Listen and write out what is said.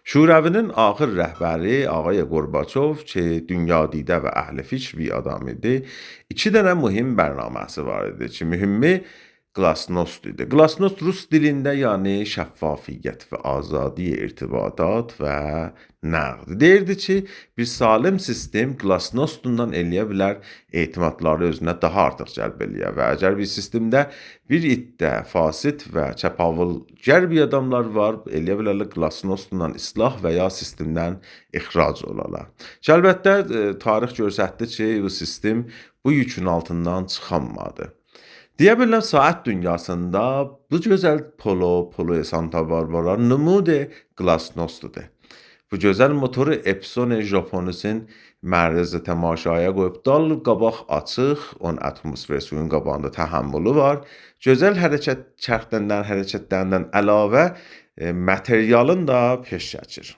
Şuravinin axır rəhbəri ağay Gorbaçov ki, dünya didə və əhli fikr bir adam idi, iki dənə mühim bərnaməsi var idi ki, mühimmi Glasnost idi. Glasnost rus dilində yəni şəffafiyyət və azadi irtibatat və nəqd. Deyirdi ki, bir salim sistem glasnostundan eləyə bilər etimadları özünə daha artıq cəlb eləyə və əgər bir sistemdə bir itdə fasid və çəpavılgər bir adamlar var, eləyə bilərlər glasnostundan islah və ya sistemdən ixrac olalar. Ki, əlbəttə tarix göstərdi ki, bu sistem bu yükün altından çıxamadı. Deyə bilərəm saat dünyasında bu gözəl Polo, Polo Santa Barbara nümudə glasnostudur. Bu gözəl motoru Epson Japonusun mərrəzi tamaşaya qoyub dal qabaq açıq, onun atmosfer suyun qabağında təhəmmülü var. Gözəl hərəkət çərxləndən, hərəkətlərindən əlavə materialın da peş çəkir.